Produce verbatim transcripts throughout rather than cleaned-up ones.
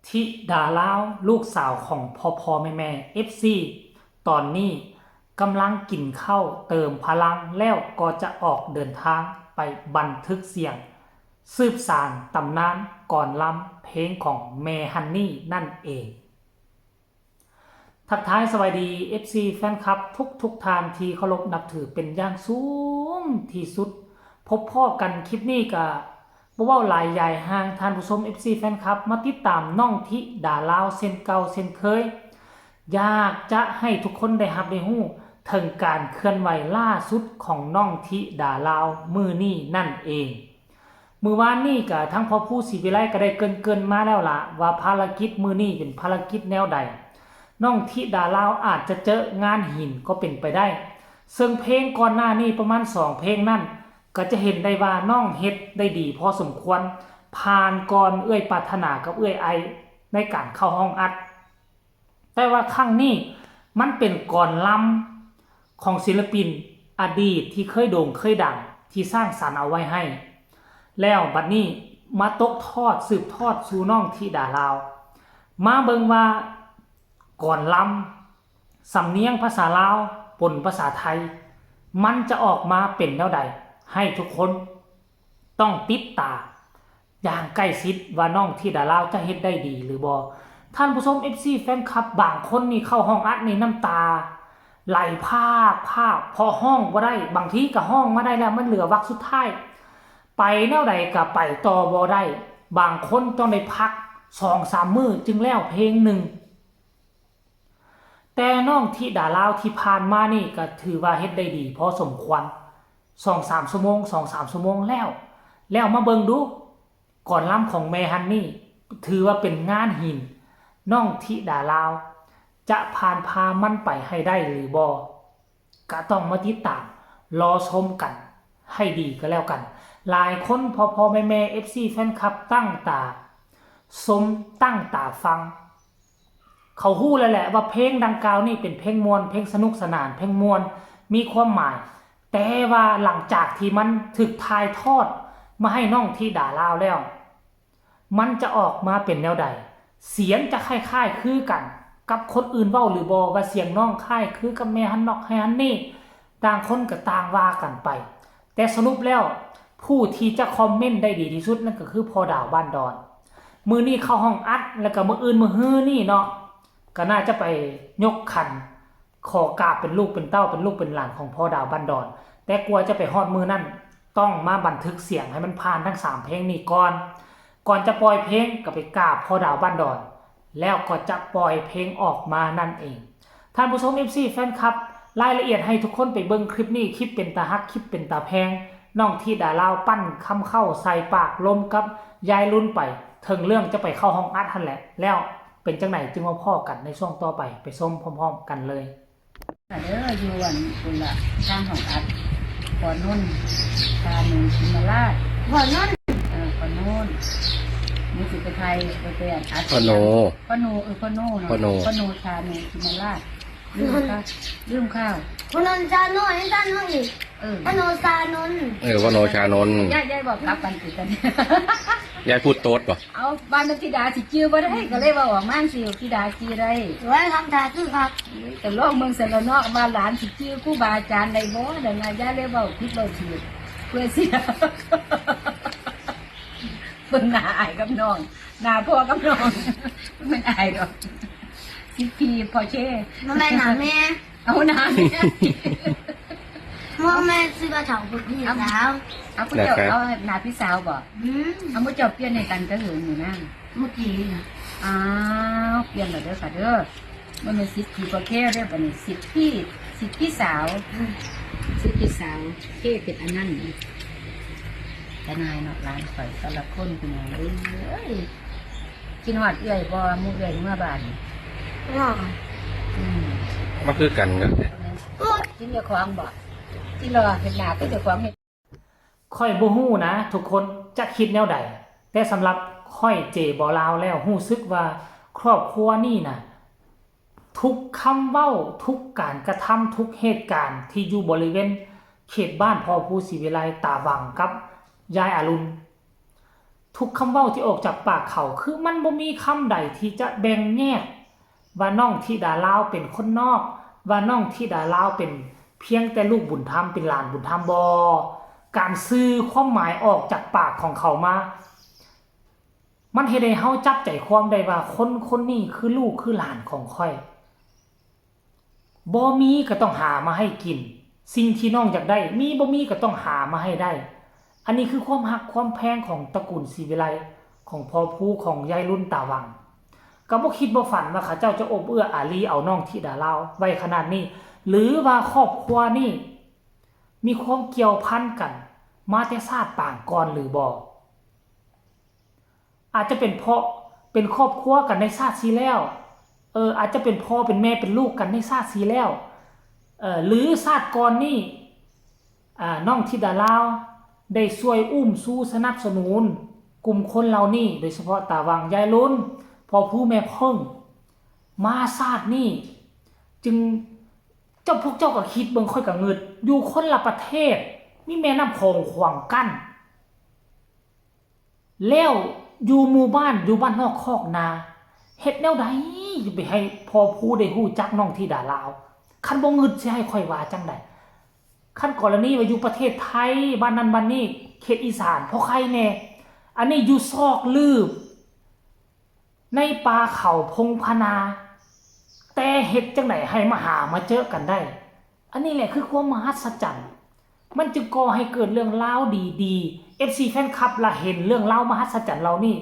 ธิดาลาว ลูกสาวของพ่อพ่อแม่แม่ เอฟซี ตอนนี้กำลังกินข้าวเติมพลังแล้วก็จะออกเดินทางไปบันทึกเสียง สืบสานตำนานกลอนลำเพลงของแม่ฮันนี่นั่นเอง ทักทายสวัสดี เอฟซี แฟนคลับทุกทุกๆท่านที่เคารพนับถือเป็นอย่างสูงที่สุด พบพ้อกันคลิปนี้ก็บ่เว้าหลายยายห่างท่านผู้ชม เอฟซี แฟนคลับ มาติดตามน้องธิดาลาวเช่นเก่าเช่นเคย อยากจะให้ทุกคนได้รับได้ฮู้ถึงการเคลื่อนไหวล่าสุดของน้องธิดาลาวมื้อนี้นั่นเอง มื้อวานนี้ก็ทั้งพ่อผู้ศรีวิไลก็ได้เกริ่นๆมาแล้วล่ะ ว่าภารกิจมื้อนี้เป็นภารกิจแนวใด น้องธิดาลาวอาจจะเจองานหินก็เป็นไปได้ ซึ่งเพลงก่อนหน้านี้ประมาณสองเพลงนั่น ก็จะเห็นได้ว่าน้องเฮ็ดได้ดีพอสมควร ผ่านก่อนเอื้อยปรารถนากับเอื้อยไอ ในการเข้าห้องอัด แต่ว่าครั้งนี้มันเป็นกลอนลำของศิลปินอดีตที่เคยโด่งเคยดังที่สร้างสรรค์เอาไว้ให้ แล้วบัดนี้มาตกทอดสืบทอดสู่น้องธิดาลาว มาเบิ่งว่ากลอนลำสำเนียงภาษาลาวปนภาษาไทย มันจะออกมาเป็นแนวใด ให้ทุกคนต้องติดตามอย่างใกล้ชิดว่าน้องธิดาลาวจะเฮ็ดได้ดีหรือบ่ ท่านผู้ชม เอฟซี แฟนคลับบางคนนี่เข้าห้องอัดนี่น้ำตาไหลพรากพราก เพราะฮ้องบ่ได้ บางทีก็ฮ้องมาได้แล้วมันเหลือวรรคสุดท้าย ไปแนวใดก็ไปต่อบ่ได้ บางคนต้องได้พักสองสามมื้อจึงแล้วเพลงหนึ่ง แต่น้องธิดาลาวที่ผ่านมานี่ก็ถือว่าเฮ็ดได้ดีพอสมควร สองสามชั่วโมง สองสามชั่วโมงแล้ว แล้วมาเบิ่งดูกลอนลำของแม่ฮันนี่ ถือว่าเป็นงานหิน น้องธิดาลาว จะผ่านพามันไปให้ได้หรือบ่ ก็ต้องมาติดตามรอชมกันให้ดีก็แล้วกัน หลายคนพ่อพ่อแม่แม่ เอฟซี แฟนคลับตั้งตาชมตั้งตาฟัง เขาฮู้แล้วแหละว่าเพลงดังกล่าวนี่เป็นเพลงม่วน เพลงสนุกสนาน เพลงม่วน มีความหมาย แต่ว่าหลังจากที่มันถูกถ่ายทอดมาให้น้องธิดาลาวแล้ว มันจะออกมาเป็นแนวใด เสียงจะคล้ายๆคือกันกับคนอื่นเว้าหรือบ่ ว่าเสียงน้องคล้ายคือกับแม่ฮันนอกแม่ฮันนี่ ต่างคนก็ต่างว่ากันไป แต่สรุปแล้วผู้ที่จะคอมเมนต์ได้ดีที่สุดนั่นก็คือพ่อดาวบ้านดอน มื้อนี้เข้าห้องอัด แล้วก็มื้ออื่นมื้อฮือนี่เนาะ ก็น่าจะไปยกขัน ขอกราบเป็นลูกเป็นเต้าเป็นลูกเป็นหลานของพ่อดาวบ้านดอน แต่กว่าจะไปฮอดมื้อนั้น ต้องมาบันทึกเสียงให้มันผ่านทั้งสามเพลงนี้ก่อน ก่อนจะปล่อยเพลงก็ไปกราบพ่อดาวบ้านดอน แล้วก็จะปล่อยเพลงออกมานั่นเอง ท่านผู้ชม เอฟซี แฟนคลับ รายละเอียดให้ทุกคนไปเบิ่งคลิปนี้ คลิปเป็นตาฮัก คลิปเป็นตาแพง น้องธิดาลาวปั้นคำเข้าใส่ปากลมกับยายลุนไป ถึงเรื่องจะไปเข้าห้องอัดหั่นแหละ แล้วเป็นจั่งใดจึงมาพ้อกันในช่วงต่อไป ไปชมพร้อมๆกันเลย เด้อ อยู่อันพุ้นละ ทางห้องอัด พอนนท์ พาหนูชิมราช พอนนท์ เออ พอนนท์ นี่สิไปไทย ไปไปอัด พอโน พอโน เออ พอโนเนาะ พอโน พอโน ชาโน ชิมราช ลืมข้าว ลืมข้าว พอนนท์ชานนท์ นี่ชานนท์อีก เออ พอนนท์ชานนท์ เออ พอนนท์ชานนท์ ยาย ยายบอกกลับกันสิกัน ยายพูดโต๊ดบ่ เอา บ้านมันธิดาสิจื้อบ่ได้ ก็เลยว่าออกมาสิ ธิดาจื้อได้ ไว้ทำทาคือครับ แต่ลองเมืองเสร็จแล้วเนาะ ว่าหลานสิจื้อครูบาอาจารย์ได้บ่ เดี๋ยวนายยายเลยเว้าผิดเว้าถูก เพื่อเสีย เบิ่งหน้าอ้ายกับน้อง หน้าพ่อกับน้อง มันอายดอก สิพีพอเช่ บ่แม่นหน้าแม่ เอาหน้าแม่ พ่อแม่ซื้อมาเถาบุตรพี่สาว เอาผู้เจ้า นะครับ เอาหน้าพี่สาวบ่ อืม เอาผู้เจ้าเปลี่ยนให้กันก็หึงอยู่นะ เมื่อกี้นี่นะ อ้าว เปลี่ยนแล้วเด้อค่ะเด้อ มันเป็นสิทธิพ่อแค่เด้อ บัดนี้สิทธิ สิทธิสาว อืม สิทธิสาว เท่เป็นอันนั้นนี่ แต่นายเนาะ หลานข่อยแต่ละคนพี่น้องเอ้ย คิดฮอดเอื้อยบ่ หมู่เอื้อยเมื่อบ้าน เนาะ อืม มาคือกันครับ กินเจ้าของบ่ กินรอเห็นหน้าก็เจ้าของเห็น ข้อยบ่ฮู้นะ ทุกคนจะคิดแนวใด แต่สำหรับข้อยเจบ่าวลาวแล้ว รู้สึกว่าครอบครัวนี่นะ ทุกคำเว้า ทุกการกระทำ ทุกเหตุการณ์ที่อยู่บริเวณเขตบ้านพ่อผู้ศรีวิไล ตาหวังกับยายอรุณ ทุกคำเว้าที่ออกจากปากเขา คือมันบ่มีคำใดที่จะแบ่งแยก ว่าน้องธิดาลาวเป็นคนนอก ว่าน้องธิดาลาวเป็นเพียงแต่ลูกบุญธรรม เป็นหลานบุญธรรม บ่ การสื่อความหมายออกจากปากของเขามา มันเฮ็ดให้เฮาจับใจความได้ว่าคนคนนี้คือลูกคือหลานของข้อย บ่มีก็ต้องหามาให้กิน สิ่งที่น้องอยากได้ มีบ่มีก็ต้องหามาให้ได้ อันนี้คือความฮักความแพงของตระกูลศรีวิไล ของพ่อภู ของยายรุ่นตาวัง ก็บ่คิดบ่ฝันว่าเขาเจ้าจะอบเอื้ออารีเอาน้องธิดาลาวไว้ขนาดนี้ หรือว่าครอบครัวนี่มีความเกี่ยวพันกันมาแต่ชาติปางก่อนหรือบ่ อาจจะเป็นเพราะเป็นครอบครัวกันในชาติที่แล้ว เออ อาจจะเป็นพ่อเป็นแม่เป็นลูกกันในชาติที่แล้ว เออ หรือชาติก่อนนี่ อ่า น้องธิดาลาวได้ช่วยอุ้มชูสนับสนุนกลุ่มคนเหล่านี้ โดยเฉพาะตาวัง ยายรุ่น พ่อภู แม่เพิ่ง มาชาตินี้ จึง เจ้า พวกเจ้าก็คิดเบิ่ง ข้อยก็งึด อยู่คนละประเทศ มีแม่น้ำโขงขวางกั้น แล้วอยู่หมู่บ้าน อยู่บ้านนอกคอกนา เฮ็ดแนวใดจะไปให้พ่อภูได้ฮู้จักน้องธิดาลาว คันบ่งึดสิให้ข้อยว่าจั่งใด คันกรณีว่าอยู่ประเทศไทย บ้านนั้นบ้านนี้ เขตอีสาน พอไคแน่ อันนี้อยู่ซอกลืบ ในป่าเขาพงพนา แต่เฮ็ดจั่งใดให้มาหามาเจอกันได้ อันนี้แหละคือความมหัศจรรย์ มันจึงก่อให้เกิดเรื่องราวดีๆ เอฟซี แฟนคลับละเห็นเรื่องราวมหัศจรรย์เหล่านี้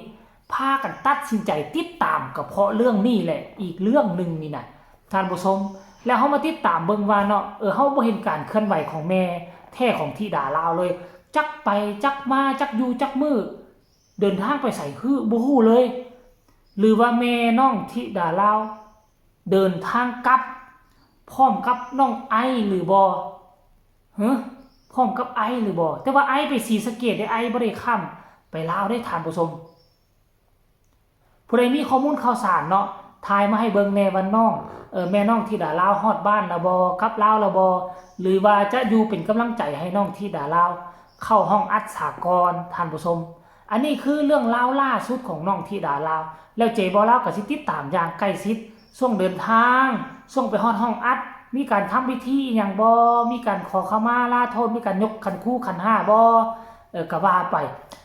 พากันตัดสินใจติดตามก็เพราะเรื่องนี้แหละ อีกเรื่องหนึ่งนี่นะ ท่านผู้ชม แล้วเฮามาติดตามเบิ่งว่าเนาะ เออ เฮาบ่เห็นการเคลื่อนไหวของแม่แท้ของธิดาลาวเลย จักไปจักมา จักอยู่จักมื้อ เดินทางไปไสคือบ่ฮู้เลย หรือว่าแม่น้องธิดาลาว เดินทางกลับ พร้อมกับน้องไอซ์หรือบ่ ฮะ พร้อมกับไอซ์หรือบ่ แต่ว่าไอซ์ไปศรีสะเกษเด้ ไอซ์บ่ได้ข้ามไปลาวเด้ ท่านผู้ชม ผู้ใดมีข้อมูลข่าวสารเนาะ ถ่ายมาให้เบิ่งแน่ว่าน้อง เออ แม่น้องธิดาลาวฮอดบ้านแล้วบ่ กลับลาวแล้วบ่ หรือว่าจะอยู่เป็นกำลังใจให้น้องธิดาลาว เข้าห้องอัดสากล ท่านผู้ชม อันนี้คือเรื่องราวล่าสุดของน้องธิดาลาว แล้วเจบ่าวลาวก็สิติดตามอย่างใกล้ชิด ช่วงเดินทาง ช่วงไปฮอดห้องอัด มีการทำพิธีอิหยังบ่ มีการขอขมาลาโทษ มีการยกขันครูขันห้าบ่ เออ ก็ว่าไป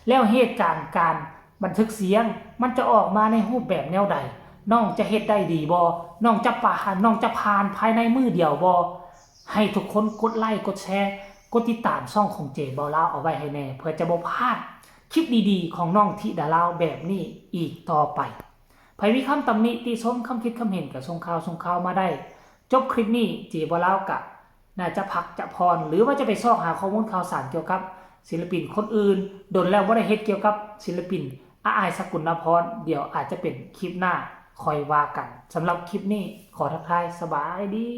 แล้วเหตุการณ์การบันทึกเสียง มันจะออกมาในรูปแบบแนวใด น้องจะเฮ็ดได้ดีบ่ น้องจะผ่าน น้องจะผ่านภายในมื้อเดียวบ่ ให้ทุกคนกดไลค์ กดแชร์ กดติดตามช่องของเจบ่าวลาวเอาไว้ให้แน่ เพื่อจะบ่พลาดคลิปดีๆ ของน้องธิดาลาวแบบนี้อีกต่อไป ไผมีคำตำหนิติชม คำคิดคำเห็นก็ส่งข่าวส่งข่าวมาได้ จบคลิปนี้เจบ่าวลาวกะน่าจะพักจะผ่อน หรือว่าจะไปซอกหาข้อมูลข่าวสารเกี่ยวกับศิลปินคนอื่น โดนแล้วบ่ได้เฮ็ดเกี่ยวกับศิลปิน อาอาย สกุลนพร เดี๋ยวอาจจะเป็นคลิปหน้าค่อยว่ากัน สำหรับคลิปนี้ขอทักทาย สบายดี